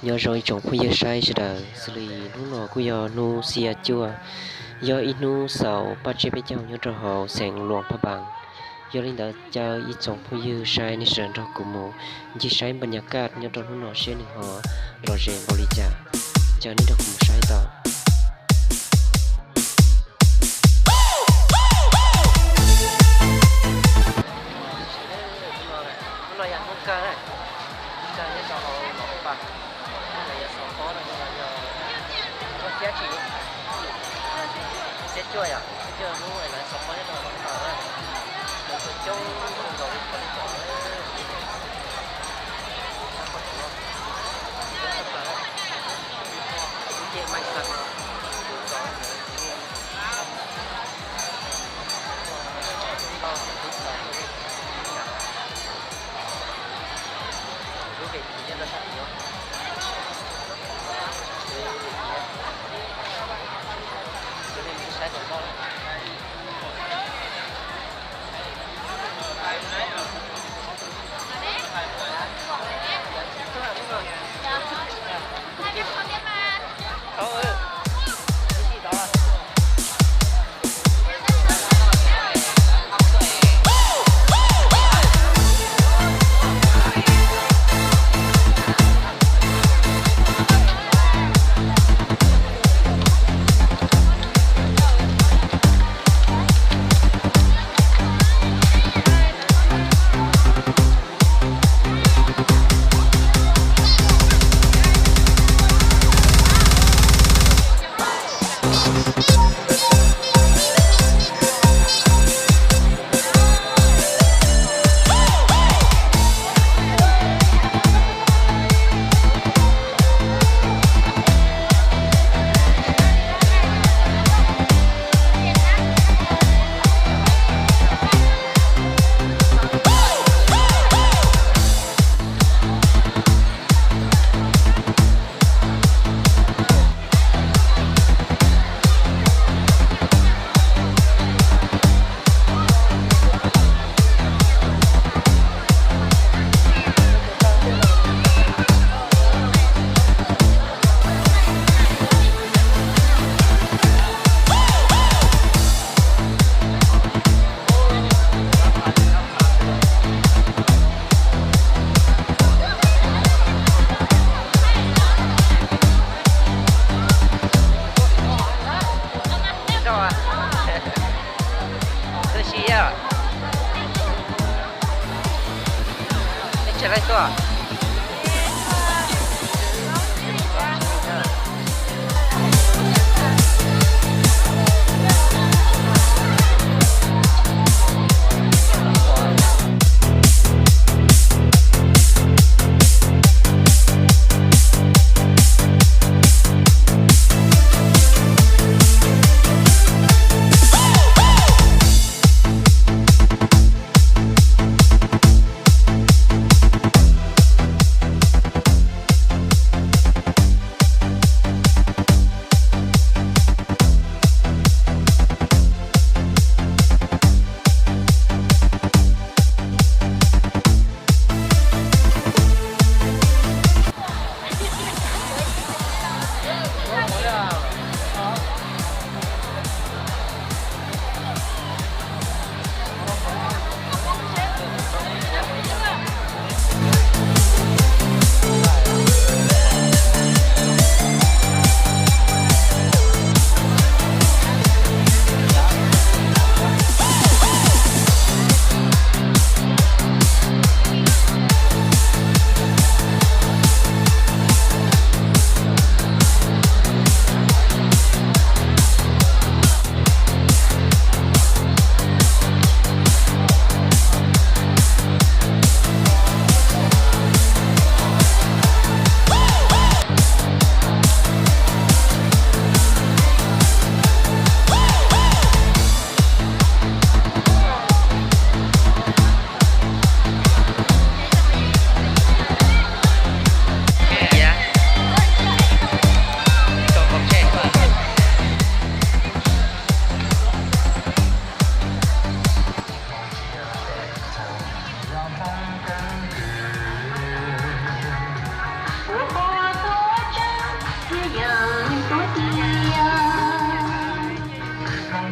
Nyob zoo ib tsoom phooj ywg saib sawv daws, xws li hnub no kuj yog hnub xiab cuaj, yog ib hnub xaus paj tsiab peb caug nyob rau hauv xeev Luam Phaj Npaas. Yog li ntawd caw ib tsoom phooj ywg saib nej sawv daws nrog kuv mus ncig saib npa nyas kaj nyob rau hnub no seb nws ho lom zem npaum li cas. Caw nej nrog kuv mus saib tau. Hnub no yog hnub kawg na, hnub kawg nyob rau hauv Luam Phaj Npaas, hnub no yog xaus pob no, hnub no yog xiab tsis, xiab cuaj yom, xiab cuaj hnub lawv xaus pob nyob rau Luam Phaj Npaas na, lawv tuaj coob nkaus li qhov nej pom na. Sab qhov no, lub caij mais xas no, tus zos ntawd lub ve txiv nyob rau sab tid no. Saib tus npauj. Tab sis yog nej tseem leej tuaj.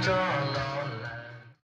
tso